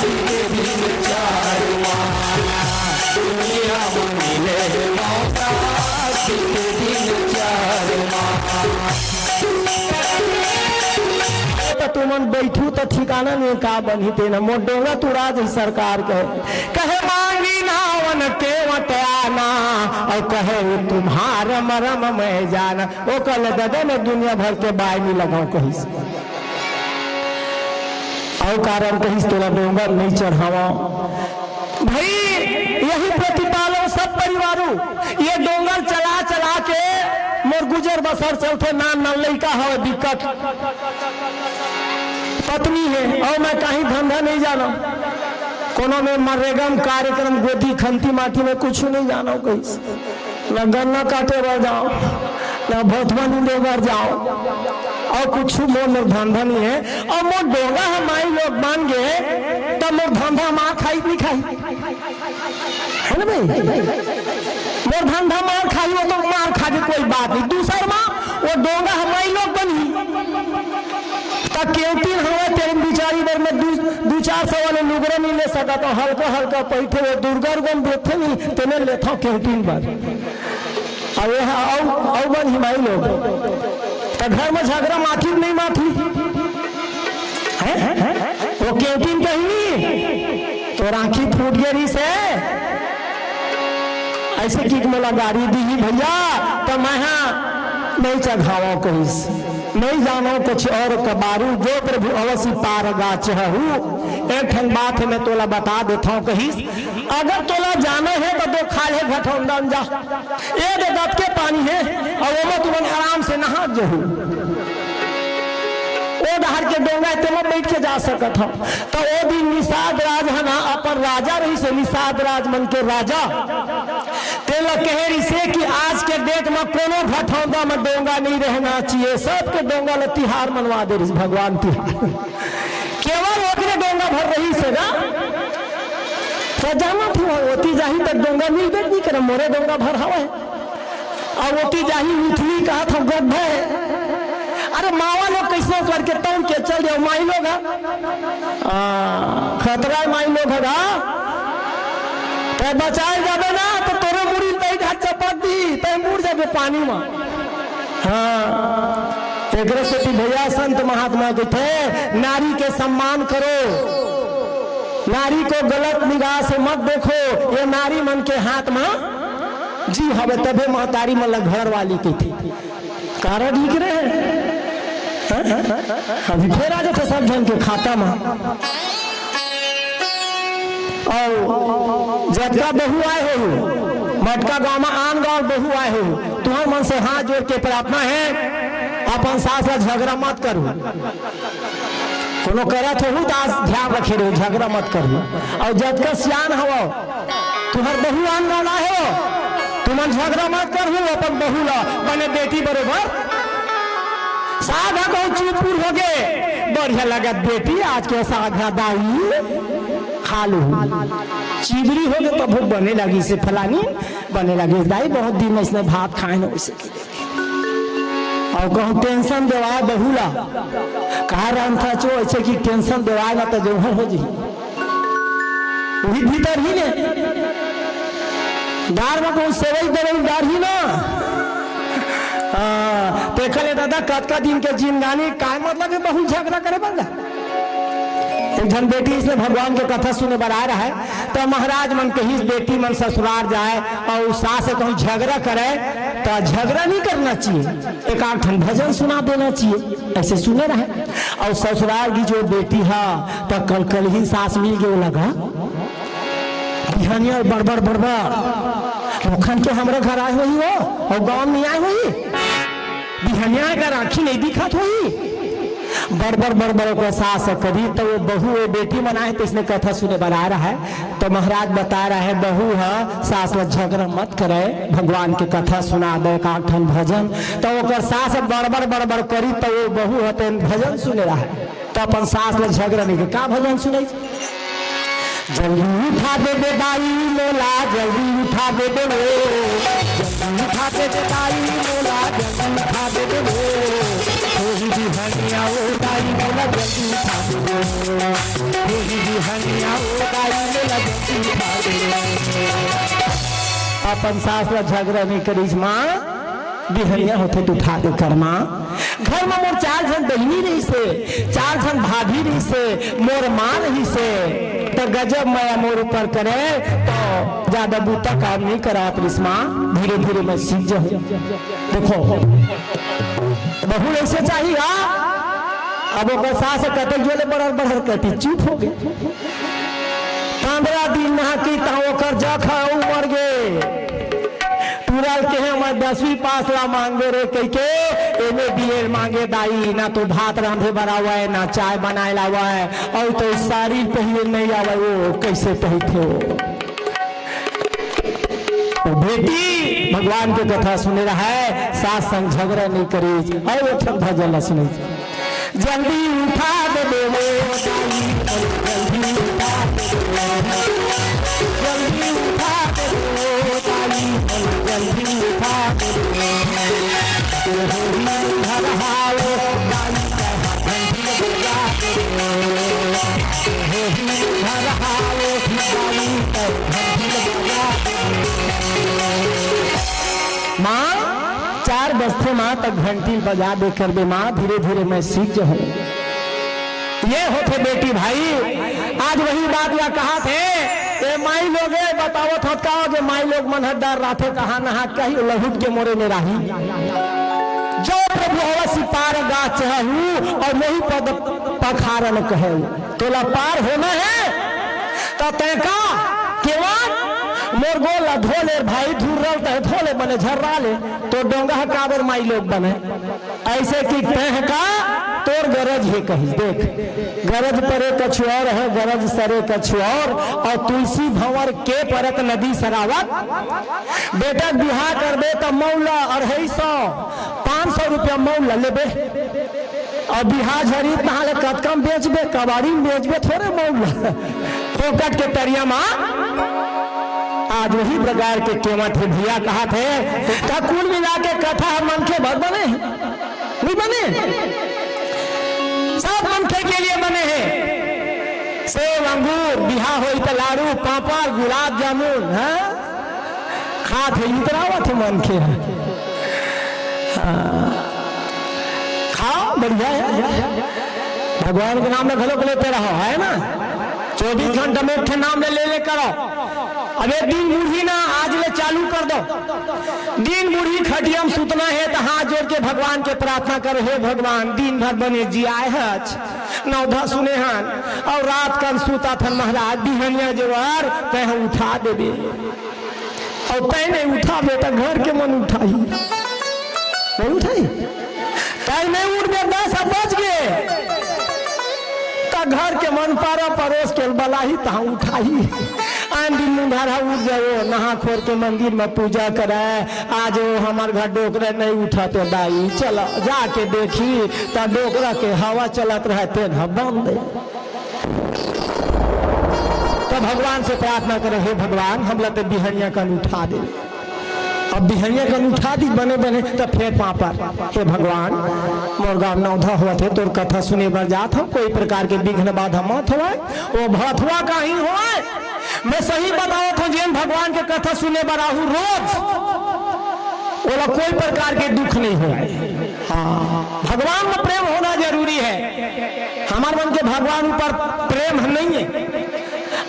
दिन दिन चार माँ। दुनिया मा मिले हे मौका, दिन दिन चार माँ। ए त तुमन बैठू त ठिकाना नहीं का बनही तेना। मोर डोंगा तुड़ा जही सरकार कहे, कहे मांगी नावन केवट आना, अउ कहे तुम्हार मरम मैं जाना। ओ कल ददा ने दुनिया भर के बाय नहीं लगाओ कहिस। अउ कारण कहिस तोला डोंगा नहीं चढ़ावा। भाई, यही प्रतिपालो सब परिवारों, ये डोंगर चला चला के मोर गुजर बसर चलथे। नान नान लइका हवे दिक्कत, पत्नी हे, अउ मैं कहीं धंधा नहीं जाना, कोनो में मनरेगा में कार्यक्रम, गोदी खंती माटी में कुछ नहीं जाना कहिस। न गन्ना काटे बर जाओ, न भोथवा नींदे बर जाओ, अउ कुछ मोर, मोर धंधा नहीं हे। अउ मोर डोंगा ह माई लोग मान गे, त मोर धंधा मार खाही नहीं खाही? है ना भाई? मोर धंधा मार खाही, वो तो मार खा के कोई बात नहीं। दूसर माँ, वो डोंगा ह माई लोग बनही। त केवटिन हवय, तेरे बिचारी बर मैं दू, दू चार सौ वाले लुगरा नहीं ले सकत हूँ, हल्का हल्का पैठे वो दुर्गा उर्गा में देथे नहीं, तेने लेथव केवटिन बर। अब ये ह-, अउ, अउ बनही माई लोग। त घर में झगड़ा माथी नहीं माथी? हैं? हैं? वो केवटिन कहीं नहीं? तो राखी फूट गई रही से। ऐसे की मोला गारी दी भैया, त मैं हा नहीं चघावा कहिस। नहीं जानो कुछ और कबारू, जो प्रभु अवसि पार गाचहु। एक ठन बात हे, मैं तोला बता देथव कहिस, अगर तोला जाना हे त दो खाल्हे घटौंदा म जा, ए दे दतके पानी हे, अउ ओमा तुमन आराम से नहा जहू। ओ डहर के डोंगा हे, तेमा बैठ के जा सकत हव। त ओ दिन निषाद राज ह ना, अपन राजा रहिस हे निषाद राज मन के राजा, तेला कहे रिहिसे कि आज के डेट म कोनो घटौंदा म डोंगा नहीं रहना चाहिए। सबके डोंगा ल तिहार मनवा दे रिहिस, भगवान तिहार। केवल ओकरे डोंगा भर रहिस हे ना। त जाना थी, ओती जाही त डोंगा मिलबे नहीं करे, मोरे डोंगा भर हवय। अउ ओती जाही उथली कहत हव गड्ढा हे। अरे मावा लोग कइसनो करके तौल के चल देव, माई लोग ह। आ, खतरा हे माई लोग ह गा। तैं बचाए जाबे ना, त तोरे मुड़ी ल तई ढार चपक दी, तैं मुड़ जाबे पानी म। हाँ, एकरे सेती भैया संत महात्मा कहिथे, नारी के सम्मान करो, नारी को गलत निगाह से मत देखो, ये नारी मन के हाथ म जी हवे, तभे महतारी मन ल घर वाली कहिथे। कारड लिख रहे हैं। हाँ? अभी फेर आ जाथे सब झन के खाता म। अउ जतका बहू आए हो, मटका गांव म आन गांव बहू आए हो, तुहर मन से हाथ जोड़ के प्रार्थना हे, अपन सास ला झगड़ा मत करू। कोनो करत होहू त आज ध्यान रखे रहू, झगड़ा मत करू। अउ जतका सियान हवव, तुहर बहू आन गांव लाए हो, तुमन झगड़ा मत करहू, अपन बहू ला बने बेटी बरोबर। साग ह कहूं चुरपुर होगे, बढ़िया लगत बेटी, आज के साग ह दाई खा लूहू। चिबरी होगे तभो बने लगिसे फलानी, बने लगिसे दाई, बहुत दिन अइसने भात खाए न वइसे। अउ कहूं tension देवाय बहू ला, का रांधथच ओ, अइसे कि tension देवाय ना त जौहर हो जही। उही भीतर ही ने। दार म कहूं सेवई दवई डारही ना। हाँ, तेखर ले दादा कतका दिन के जिनगानी, काय मतलब हे बहू झगड़ा करे बर गा? एक झन बेटी अइसने भगवान के कथा सुने बर आए रहय, त महाराज मन कहिस, बेटी मन ससुरार जाए अउ सास से कहूं झगड़ा करे, त झगड़ा नहीं करना चाहिए, एक आध ठन भजन सुना देना चाहिए, अइसे सुने रहय। अउ ससुरार गिस ओ बेटी ह, त कलकलही सास मिल गे ओला गा। बिहनिया बड़बड़ बड़बड़, लोखन के हमरो घर आए होही ओ, अउ गांव में आए होही। बिहनिया अगर आँखी नहीं दिखत होही, बड़बड़ बड़बड़ ओकर सास ह करी, त वो बहू, वो बेटी मन आए, त इसने कथा सुने बर आ रहा है। त महाराज बता रहा है, बहू ह सास ल झगड़ा मत करे, भगवान के कथा सुना दे, एक आध ठन भजन। त ओकर सास ह बड़बड़ बड़बड़ करी, त वो बहू ह तेन भजन सुने रहा है। त अपन सास ल झगड़ा नहीं के का भजन सुनाई? जल्दी उठा दे दे दाई मोला, जल्दी उठा दे दे वो, जल्दी उठा दे दे दाई मोला, जल्दी उठा दे दे वो। होही बिहनिया ओ दाई मोला, जल्दी उठा दे दे वो। होही बिहनिया ओ दाई मोला, जल्दी उठा दे दे वो। अपन सास ला झगड़ा नहीं करिस माँ, बिहनिया होथे त उठा दे कर माँ। घर म मोर चार झन बहिनी रहिसे, चार झन भाभी रहिसे, मोर माँ रहिसे, त गजब मया मोर ऊपर करे, त ज्यादा बूता काम नहीं करात रिहिस माँ, धीरे धीरे मैं सीख जाहूँ। देखो, बहू ऐसे चाहिए, हाँ? अब ओकर सास कते जोले बड़र बड़र कती चुप हो गए। पंद्रह दिन नहा की तहाँ ओकर जख ह उमर गे। टूरा ल कहे मैं दसवीं पास ला मांगे रे कहिके, एमे बीएड मांगे दाई, ना तो भात रांधे बर आवय, ना चाय बनाए ला आवय, अउ तो साड़ी पहिरे नहीं आवय, वो कैसे पहिरथे वो? वो बेटी भगवान के कथा सुने रहा है, सास संग झगड़ा नहीं करी। अउ एक ठन भजन ला सुने। जल्दी उठा दे देवो दाई, जल्दी उठा दे देवो, जल्दी उठा दे देवो दाई, जल्दी उठा दे देवो। तोहरी घर हालो दाई, कहाँ घंटी बजा दे देवो। तोहरी घर हालो दाई, कहाँ घंटी बजा दे देवो। माँ, चार बजथे माँ, त घंटी बजा दे करबे माँ, धीरे धीरे मैं सीख जाहूँ। ये होथे बेटी भाई, आज वही बात ला कहाथे, ए माई लोग, ए बतावत हव का, जे माई लोग मन ह डर रहिथे, कहाँ नहा कहीं लहुट के मोरे में राही। जो प्रभु अवसि पार गाचहु, अउ मोहि पद पखारन कहेउ। तोला पार होना हे, त तैं का केवल मोर गोड़ ला धो ले भाई, धुर्रल तैं धो ले बने झर्रा ले, तोर डोंगा ह काबर माई लोग बने। अइसे कि तैं ह का तोर गरज हे कहिस। देख, गरज परे कछु और हे, गरज सरे कछु और, अउ तुलसी भंवर के परत नदी सरावत। बेटा के बिहाव करबे त मउला अढ़ाई सौ, पाँच सौ रुपया मउला लेबे। अउ बिहाव झरी तहाँ ले कतका म बेचबे, कबाड़ी म बेचबे थोरे मउला। फोकट के तरिया म। आज वही प्रकार के केवट हे भैया कहाथे, त कुल मिला के कथा ह मनखे बर बने हे, नहीं बने? सब मनखे के लिए बने हे। सेव, अंगूर, बिहाव होई त लाड़ू, पापड़, गुलाब जामुन, हाँ? खाथे, इतरावत हे मनखे ह। हाँ, खाव, बढ़िया हे। भगवान के नाम ल घलोक लेते रहो, हे ना? चौबीस घंटा में एक ठे नाम ले, ले, ले करो। अबे दिन बुढ़ी ना, आज ले चालू कर दो। दिन बुढ़ी खटिया म सुतना हे त हाथ जोड़ के भगवान के प्रार्थना करो, हे भगवान, दिन भर बने जियाय हच, नवधा सुने हन, अउ रात कन सुताथन महाराज, बिहनिया जेवर तैं ह उठा देबे। अउ तैं नहीं उठाबे त घर के मन उठाही, नहीं उठाही? तैं नहीं उठबे, दस बज गे, त घर के मन पारा परोस के बलाही, तहाँ उठाही। आन दिन मुंधार ह उठ जाओ, नहा खोर के मंदिर म पूजा करे, आज वो हमर घर डोकरा नहीं उठत हे दाई, चला जाके देखी, त डोकरा के हवा चलत रहे, तेन ह बंद हे। त भगवान से प्रार्थना करे, हे भगवान, हमला त बिहनिया कन उठा दे। अब बिहनिया कन उठा दी बने बने, त फेर पापड़, हे भगवान, मोर गाँव नवधा होवत हे, तोर कथा सुने बर जात हव, कोई प्रकार के विघ्न बाधा मत होवय, वो भड़थवा काही होवय, मैं सही बतावत हव, जेन भगवान के कथा सुने बर आहू रोज, ओला कोई प्रकार के दुख नहीं होवय। हाँ, भगवान म प्रेम होना जरूरी हे। हमर मन के भगवान ऊपर प्रेम नहीं हे।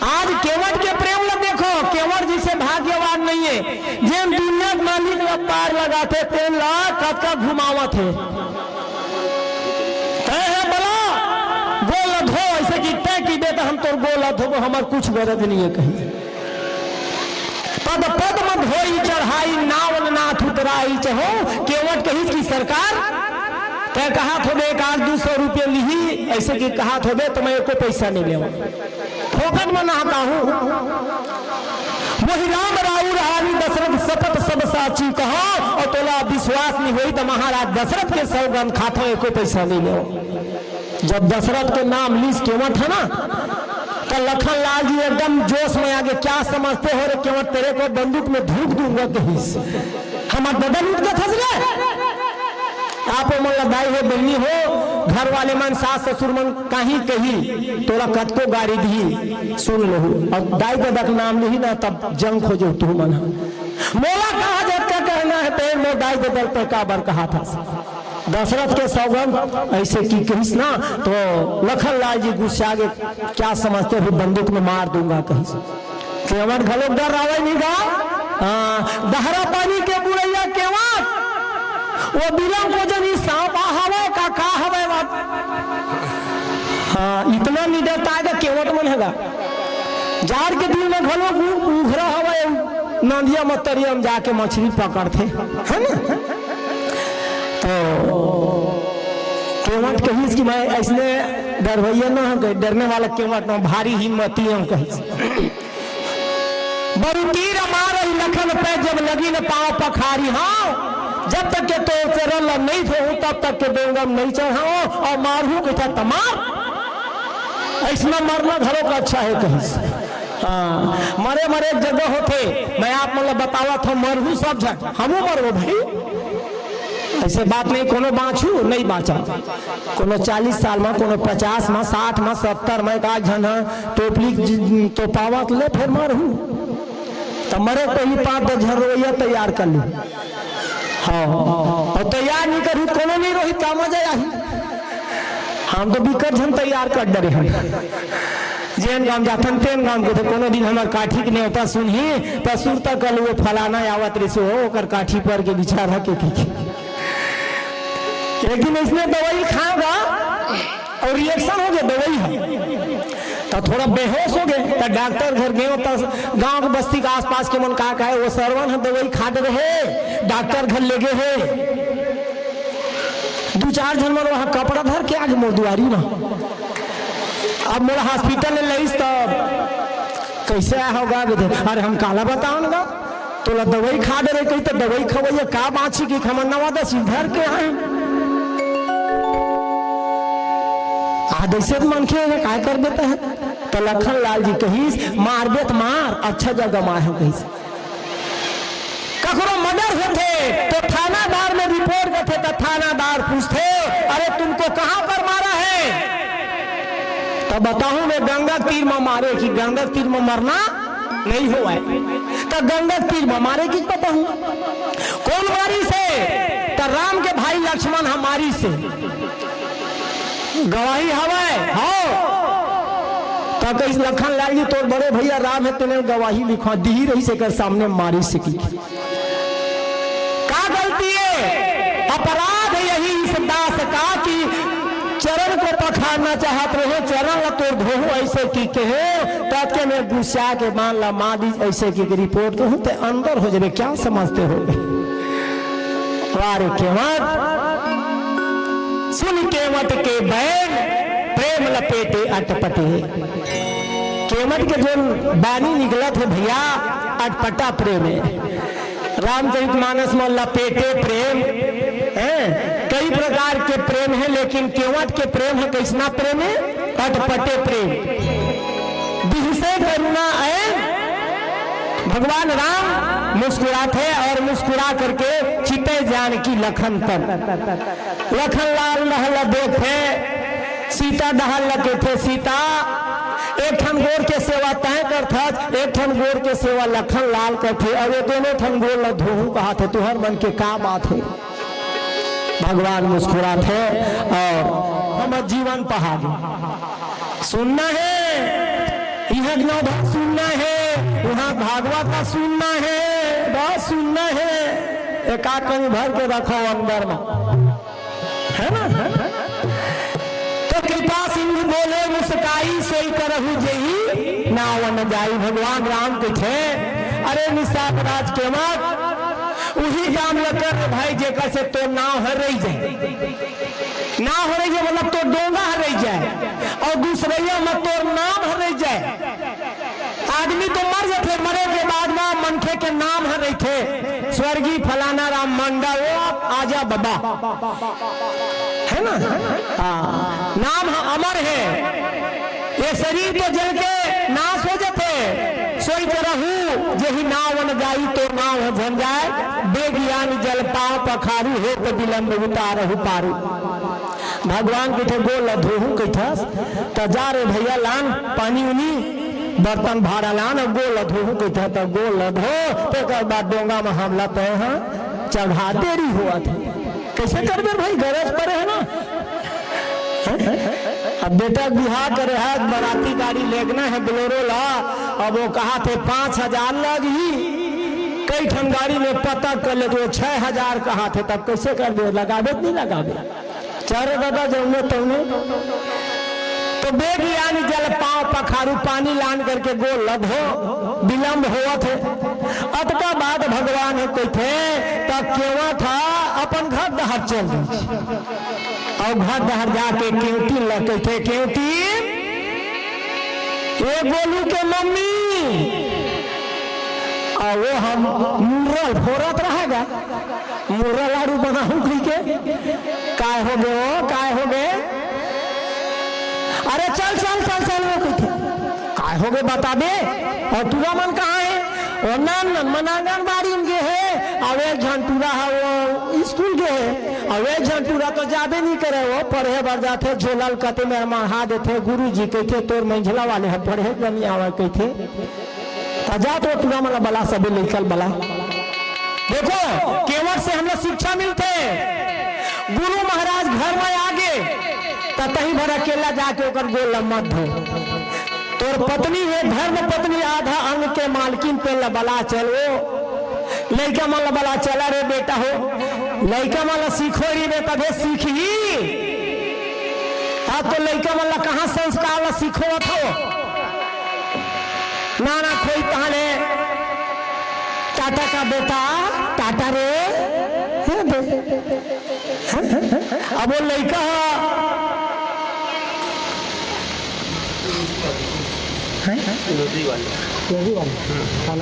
आज केवट के प्रेम ल देखो, केवट जइसे भाग्यवान नहीं हे, जेन दुनिया के मालिक ल पार लगाथे, तेन ल कतका घुमावत हे। तैं ह बला, गोड़ ल धो, अइसे कि तैं कहिबे त हम तोर गोड़ ल धोबो, हमर कुछ गरज नहीं हे कही। पद पद म धोई चढ़ाई, नावन नाथ उतराई चहो। केवट कहिस कि सरकार, तैं कहत होबे एक आध दू सौ रुपया लिही, अइसे कि कहत होबे, त मैं एको पइसा नइ लेवंव। फोकट म ना कहूं। वही राम राउर हारी दशरथ सपत सब साची कहंव, अउ तोला विश्वास नइ होही त महाराज दशरथ के सौगंध खाथंव, एको पइसा नइ लेवंव। जब दशरथ के नाम लिस केवट ह ना, त लखन लाल जी एकदम जोश में आगे, "क्या समझते हो रे केवट, तेरे को बंदूक में धूक दूंगा," कहिस। हमर ददा लूट के फंस गए। आप मन ला दाई हो, बहिनी हो, घर वाले मन, सास ससुर मन काहीं कही, तोला कतको गारी दिही, सुन लहू। अउ दाई ददा के नाम लिही ना, तब जंग खोजो तू मन ह। मोला कहा जतका कहना हे, तेन मोर दाई ददा ल तैं काबर कहत हस? दशरथ के सौगंध अइसे कि कहिस ना, त लखन लाल जी गुस्सा गे, "क्या समझते हो, बंदूक में मार दूंगा," कहिस। केवट घलोक डर्रावय नहीं गा। हाँ, दहरा पानी के बुड़इया केवट, ओ बिलम को जनी सांप आ हवय का, का हवय बात। हाँ, इतना निडरता हे गा केवट मन ह गा। जाड़ के दिन में घलोक उ-, उघरा हवय, नदिया म तरिया म जाके मछली पकड़थे, हे ना? त केवट कहिस कि मैं अइसने डरवइया न हंव, डरने वाला केवट न हंव, भारी हिम्मती हंव कहिस। बरु तीर मारही लखन पे जब लगिन पांव पखारी, हाँ, जब तक के तोर चरण ल नइ धोहूं, तब तक के डोंगम नइ चढ़ावंव, अउ मारहूं कहिथे त मार। अइसना मरना घलोक अच्छा हे कहिस। हाँ, मरे मरे एक जगह होथे, मैं आप मन ल बतावत हंव, मरहू सब झन, हमू मरबो भाई। अइसे बात नहीं, कोनो बांचहू, नहीं बांचा। कोनो चालीस साल म, कोनो पचास म, साठ म, सत्तर म, एक आध झन ह टोपली ज-, तोपावत ले फेर मरहू। त मरे के पहिली पांच दस झन रोइया तैयार कर लू। हाँ, अउ तैयार नहीं करहू त कोनो नहीं रोही, का मजा आही? हम तो बिकट झन तैयार कर डरे हन। जेन गांव जाथन, तेन गांव के तो कोनो दिन हमर काठी के नेवता सुनही, त सुरता कर लू, फलाना आवत रहिस हो, ओकर काठी पर के बिचारा के, के, के। एक दिन अइसने दवाई खांव गा, अउ reaction हो गे दवाई ह, त थोड़ा बेहोश हो गे, त डॉक्टर घर गेंव, त गांव के बस्ती के आसपास के मन का कहे, "ओ सरवन ह दवाई खा डरे हे, डॉक्टर घर ले गे हे।" दू चार झन मन वहां कपड़ा धर के आगे मोर दुआरी म। अब मोला hospital ले लइस त कइसे आय हव गा? अरे हम काला बतावन गा, तोला दवाई खा डरे कही त दवाई खवइया का बांची कि हमर नवा दस धर के आए। आ जइसे मनखे हे, काय कर देता है? त लखन लाल जी कहिस, "मारबे त मार, अच्छा जगह म आए हंव," कहिस। ककरो murder होथे त थानादार में report करथे त थानादार पूछथे, "अरे तुमको कहां पर मारा है?" त बताहूं मैं, "गंगा तीर म मारे," कि गंगा तीर म मरना नहीं होवय। त गंगा तीर म मारे कि बताहूं। कोन मारिस हे? त राम के भाई लक्ष्मण ह मारिस हे। गवाही हवय? हव। त कहिस लखन लाल जी, तोर बड़े भइया राम हे, तेने गवाही लिखवा दिही रहिस, एकर सामने मारिस हे कि। का गलती हे? अपराध यही इस दास का कि चरण को पखारना चाहत रहे, चरण ला तोर धोहूं अइसे कि कहे, ततके में गुस्सा के बान ला मार दिस अइसे कि report कहूं ते अंदर हो जाबे, क्या समझते हो? वाह रे केवट, सुन केवट के बैन, प्रेम लपेटे अटपटे। केवट के जोन बानी निकलत हे भइया, अटपटा प्रेम हे। रामचरितमानस म लपेटे प्रेम, हैं? कई प्रकार के प्रेम हे, लेकिन केवट के प्रेम ह कइसना प्रेम हे? अटपटे प्रेम। बिहसे करुणा ऐन, भगवान राम मुस्कुराथे अउ मुस्कुरा करके चिते जानकी लखन तन। लखन लाल डहर ल देखथे, सीता डहर ल कहिथे, "सीता, एक ठन गोड़ के सेवा तैं करथस, एक ठन गोड़ के सेवा लखन लाल करथे, अउ ये दोनों ठन गोड़ ल धोहूं कहत हे, तुहर मन के का बात हे?" भगवान मुस्कुराथे अउ हमर जीवन पहागे। सुनना हे, इहां के नवधा सुनना हे, उहां भागवत ला सुनना हे, बस सुनना हे। एक आध कनी भर के रखव अंदर म, हे ना? त कृपा सिंधु बोले मुस्काई, सोई करहु जेहि नाव न जाई। भगवान राम कहिथे, अरे निषाद राज केवट, उही काम ल कर रे भाई, जेकर से तोर नाव ह रहि जाए। नाव ह रहि जाए, मतलब तोर डोंगा ह रहि जाए, अउ दूसरइया म तोर नाम ह रहि जाए। आदमी तो मर जाथे, मरे के बाद म मनखे के नाम ह रहिथे, स्वर्गीय फलाना राम मंडल, ओ आजा बाबा, है ना? हाँ, नाम ह अमर हे। ये शरीर तो जल के नाश हो जाथे। सोई के रहू जेहि नाव न गाई, तोर नाव ह झन जाए। बेगियान जल पाँव पखारू, हे तो विलंब उतारहु पारू। भगवान कहिथे गोड़ ल धोहूं कहिथस, त जा रे भइया लान पानी उनी, बर्तन भाड़ा लान, अउ गोड़ ल धोहूं कहिथस, त गोड़ ल धो, तेकर बाद डोंगा म हमला तय ह चढ़ा, देरी होवत हे। कइसे करबे भाई, गरज परे हे ना। अब बेटा के बिहाव करे हे, बराती गाड़ी लेगना हे बोलेरो ला, अब ओ कहाथे पाँच हजार लगही, कई ठन गाड़ी में पता कर ले तो छह हजार कहाथे, तब कइसे करबे, लगाबे कि नहीं लगाबे? चल रे दादा, जउने तउने। तो बेगियान जल पाँव पखारू, पानी लान करके गोड़ ल धो, विलंब होवत हे। अतका बाद भगवान ह कहिथे, त केवट ह अपन घर डहर चल दीस। अउ घर डहर जाके केवटिन ल कहिथे, केवटिन, ए गोलू के मम्मी, अउ ओ ह मुर्रा ल फोरत रहे गा, मुर्रा लाडू बनाहूं कहिके। काय होगे ओ, काय होगे? अरे चल, चल, चल, चल, ओ कहिथे। काय होगे बताबे? अउ टूरा मन कहाँ हे? ओ नान नान मन आंगनबाड़ी म गे हे, अउ एक झन टूरा ह ओ स्कूल गे हे, अउ एक झन टूरा तो जाबे नइ करे, ओ पढ़े बर जाथे, झोला ल कते मेर मढ़ा देथे, गुरुजी कहिथे, तोर मंझला वाले ह पढ़े बर नइ आवय कहिथे। त जा तो टूरा मन ल बला, सबे लइका ल बला। देखो, केवट से हमला शिक्षा मिलथे। गुरु महाराज घर म आगे, त तहीं भर अकेला जाके ओकर गोड़ ल मत धो। तोर पत्नी हे, धर्म पत्नी, आधा अंग के मालकिन, तेन ल बला चल ओ। लइका मन ल बला, चला रे बेटा हो, लइका मन ल सिखो री बे, तभे सीखही। आज तो लइका मन ल कहाँ संस्कार ल सिखोवत हो? ना, ना, कोई तहाँ ले टाटा का बेटा, टाटा रे, हे दे। अब ओ लइका ह, हैं? नदी वाले। नदी वाले? हाँ।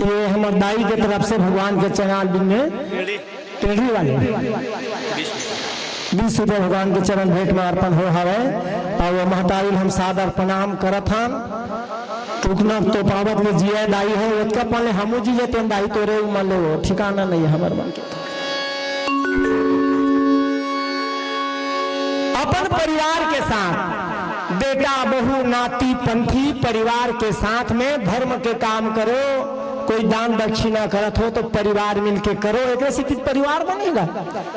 ये हमर दाई के तरफ से भगवान के चरण बिन्ने। पीढ़ी वाले बीस रुपया भगवान के चरण भेंट में अर्पण हो हवय। अउ महतारी ल हम सादर प्रणाम करत हन। टूकना तो पावत ले जिया दाई हो, ओतका पन ले हमू जी जेतेन दाई, तोरे उमर ले वो ठिकाना नहीं हमर मन के। अपन परिवार के साथ, बेटा, बहू, नाती, पंथी, परिवार के साथ में धर्म के काम करो। कोई दान दक्षिणा करत हो तो परिवार मिलके करो, एकरे सेती परिवार बनेगा।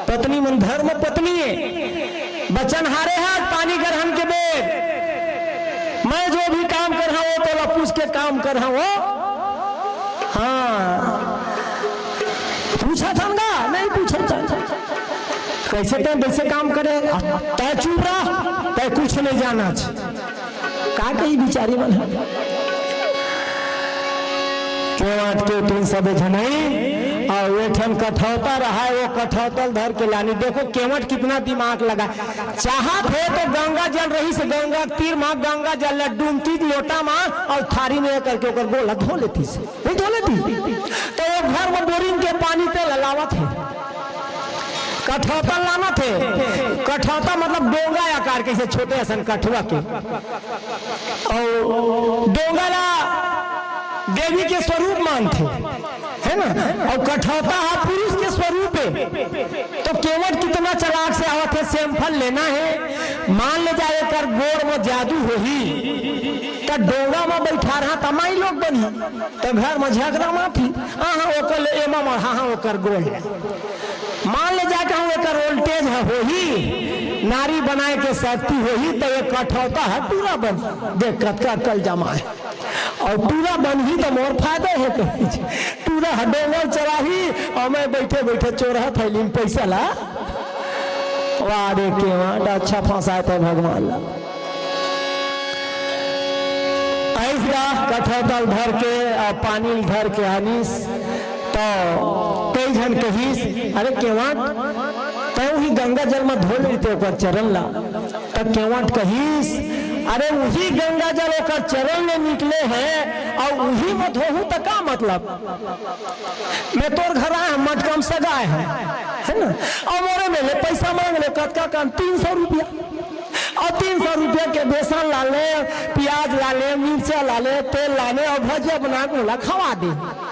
पत्नी मन धर्म पत्नी हे, बचन हारे हे, पानी ग्रहण के बेर, मैं जो भी काम करहूं वो तोला पूछ के काम करहूं वो। हाँ, पूछा था ना, नहीं पूछा था। कैसे तैं वैसे काम करे, तैं चुप रह, तैं कुछ नहीं जाना। का कही बिचारी मन ह? केवट के तीन सबे झनई, अउ एक ठन कठौता रहा है, वो कठौता ल धर के लानी। देखो केवट कितना दिमाग लगा, चाहत हे तो गंगा जल रहिस, गंगा के तीर मा गंगा जल ल डूमती लोटा मा अउ थारी में करके ओकर गोड़ ल धो लेतिस, नहीं धो लेतिस? तो वो घर में बोरिंग के पानी तेल लावत हे। कठौता लानत हे। कठौता मतलब डोंगा आकार के, जैसे छोटे असन कठुआ के। अउ डोंगा ला देवी के स्वरूप मानथे, है ना? अउ कठौता हा पुरुष के स्वरूप हे। तो केवट कितना चालाक से आवत हे, sample लेना हे। मान ले जाए एकर गोड़ में जादू होही, त डोंगा में बैठा रहा त माई लोग बनही, त घर में झगड़ा माथी। आहा ओकर ले एमा मढ़ा, हाँ ओकर गोड़। मान ले जाए कहूँ एकर voltage ह होही, नारी बनाए के शक्ति होही, त ये कठौता ह टूरा बन। देख कतका अकल जमा हे। अउ टूरा बनही त मोर फायदा हे कही। टूरा ह डोंगा चलाही अउ मैं बैठे बैठे चोरहा थैली में पैसा ला। वाह रे केवट, अच्छा फंसाए तैं भगवान ला। भैंस ला कठौता ल धर के अउ पानी ल धर के आनिस, त कई झन कहिस, "अरे केवट, तैं उही गंगा जल म धो लेते ओकर चरण ला।" त केवट कहिस, "अरे उही गंगा जल ओकर चरण ले निकले हे, अउ उही म धोहूं त का मतलब? मैं तोर घर आय हंव, मटका म सगा आय हंव, हे ना? अउ मोरे मेर ले पइसा मांग ले, कतका कन? तीन सौ रुपया।" अउ तीन सौ रुपया के बेसन ला ले, पियाज ला ले, मिर्चा ला ले, तेल ला ले अउ भजिया बना के मोला खवा दे।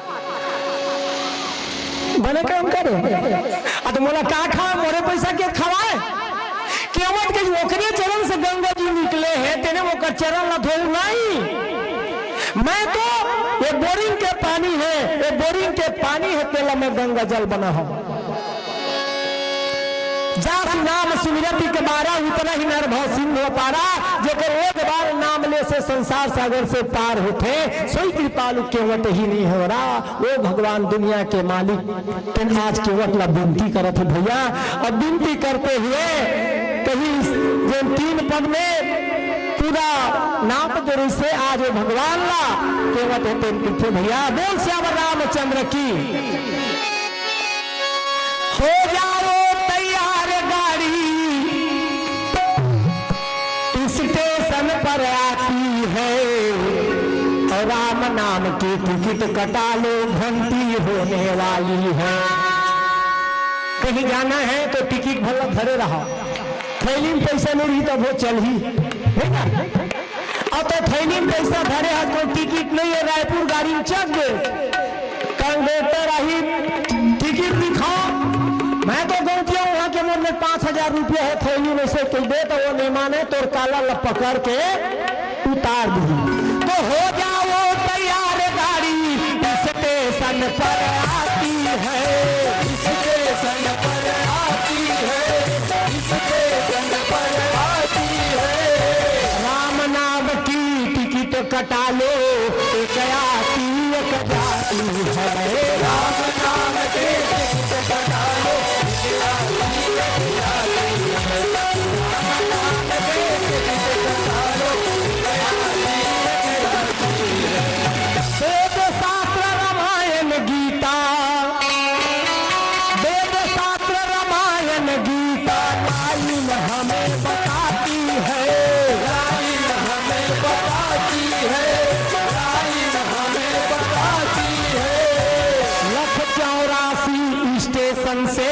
बने काम करे। अ त मोला का खवाय, मोरे पइसा के खवाय? केवट के ओकरे चरण से गंगा जी निकले हे, तेने ओकर चरण ला धोहूं नहीं। मैं तो ये बोरिंग के पानी हे, ये बोरिंग के पानी हे, तेला मैं गंगा जल बनाहूं। जासु नाम सुमिरत इकबारा, उतना ही नर भव सिंधु पारा। जेकर एक बार नाम ले से संसार सागर से पार होथे, सोई कृपालु केवट ही नहीं हो रहा। ओ भगवान दुनिया के मालिक, तेन आज केवट ला बिनती करत हे भइया। अब बिनती करते हुए कहिस, जेन तीन पद में पूरा नाप दे रहिसे, आज ओ भगवान ला केवट हे तेन कहिथे भइया। बोल सियावर रामचंद्र की। हो जाओ तैयार, गाड़ी स्टेशन पर आती है, और राम नाम की टिकट कटा लो, घंटी होने वाली है। कहीं जाना है तो टिकट भला धरे रहा, थैली में पैसा नहीं रही तब वो चलही, हे ना? अउ तो थैली में पइसा धरे हस, कोई टिकट नइ हे, रायपुर गाड़ी में चढ़ गे। कंडक्टर आही, "टिकट दिखाओ।" मैं तो गौंटिया उहाँ के मोर में पाँच हजार रुपया हे, थैली में से कहि दे, त वो नइ माने, तोर कालर ल पकड़ के उतार दिही। तो हो जाओ तैयार, गाड़ी स्टेशन पर आती है, स्टेशन पर आती है, स्टेशन पर आती है। राम नाम की टिकट कटा लो, एक आती एक जाती है। राम नाम की टिकट कटा लो, एक आती एक जाती है। राम नाम की टिकट कटा लो, एक आती एक जाती है। वेद शास्त्र रामायण गीता, वेद शास्त्र रामायण गीता लाइन हमें बताती है, लाइन हमें बताती है, लाइन हमें बताती है। लख चौरासी स्टेशन से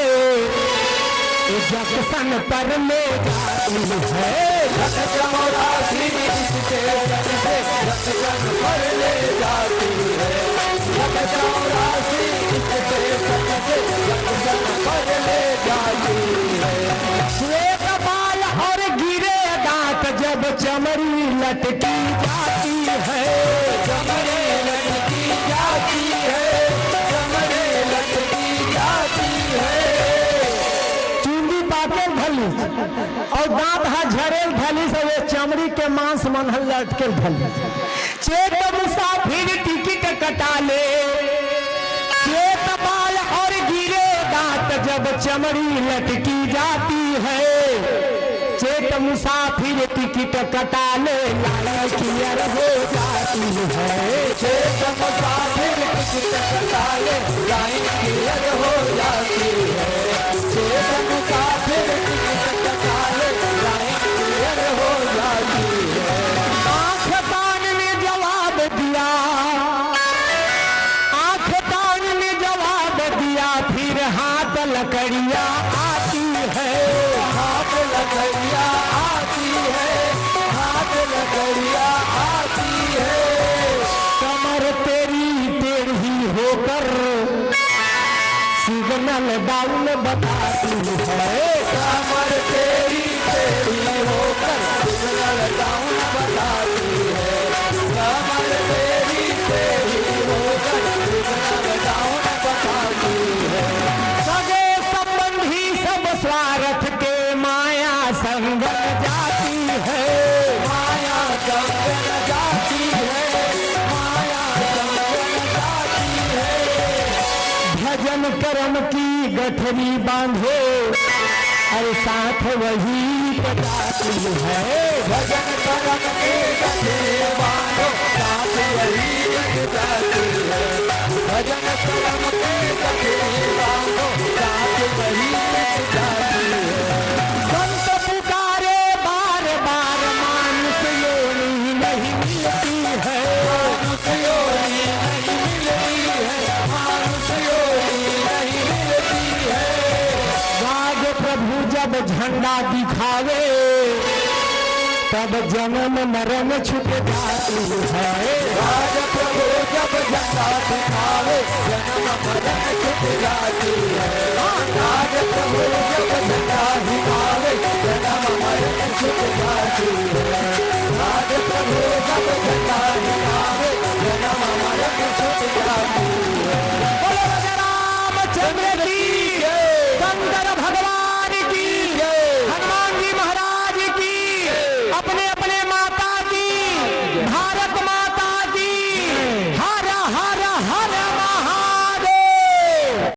जंक्शन पर ले जाती है। लख चौरासी स्टेशन से जंक्शन पर ले जाती है। लख चौरासी स्टेशन से जंक्शन पर ले जाती है। श्वेत बाल और गिरे दांत जब चमड़ी लटकी जाती है, चमड़ी लटकी जाती है, चमड़ी लटकी जाती है। चुंदी पाके धलिस अउ दांत ह झरेल धलिस अउ ये चमड़ी के मांस मन ह लटके धलिस। चेत मुसाफिर टिकट कटा ले, चेत बाल और गिरे दांत जब चमड़ी लटकी जाती है। चेत मुसाफिर टिकट कटा ले, लाइन क्लियर हो जाती है। चेत मुसाफिर टिकट कटा ले, लाइन क्लियर हो जाती है। चेत मुसाफिर टिकट कटा ले, लाइन क्लियर हो जाती है। आंख तान ने जवाब दिया, आंख तान ने जवाब दिया, फिर हाथ लकड़िया आती है। हाथ लकड़िया आती है, हाथ लकड़िया आती है। कमर तेरी टेढ़ी होकर सिग्नल डाउन बताती है। कमर तेरी टेढ़ी होकर सिग्नल डाउन बताती है। कमर तेरी टेढ़ी होकर सिग्नल डाउन बताती है। सगे संबंधी सब स्वार्थ के माया संग न जाती है। माया संग न जाती है। माया संग न जाती है। भजन कर्म की गठरी बांधो, अरे साथ वही बजाती है। भजन कर्म की गठरी बांधो, जाती है। भजन करम के कठिन बांधो, जात नहीं मिट जाती है। संत पुकारे बार बार, मानुष योनि नहीं मिलती है। मानुष योनि नहीं मिलती है, मानुष योनि नहीं मिलती है। राज प्रभु जब झंडा दिखावे, तब जन्म मरण छूट जाती है। राज प्रभु जब झंडा दिखावे, जन्म मरण छूट जाती है। हाँ, राज प्रभु जब झंडा दिखावे, जन्म मरण छूट जाती है। राज प्रभु जब झंडा दिखावे, जन्म मरण छूट जाती है। बोलो राजा रामचंद्र की, शंकर भगवान की, हनुमान जी महाराज की, अपने अपने माता की, भारत माता की। हर हर हर महा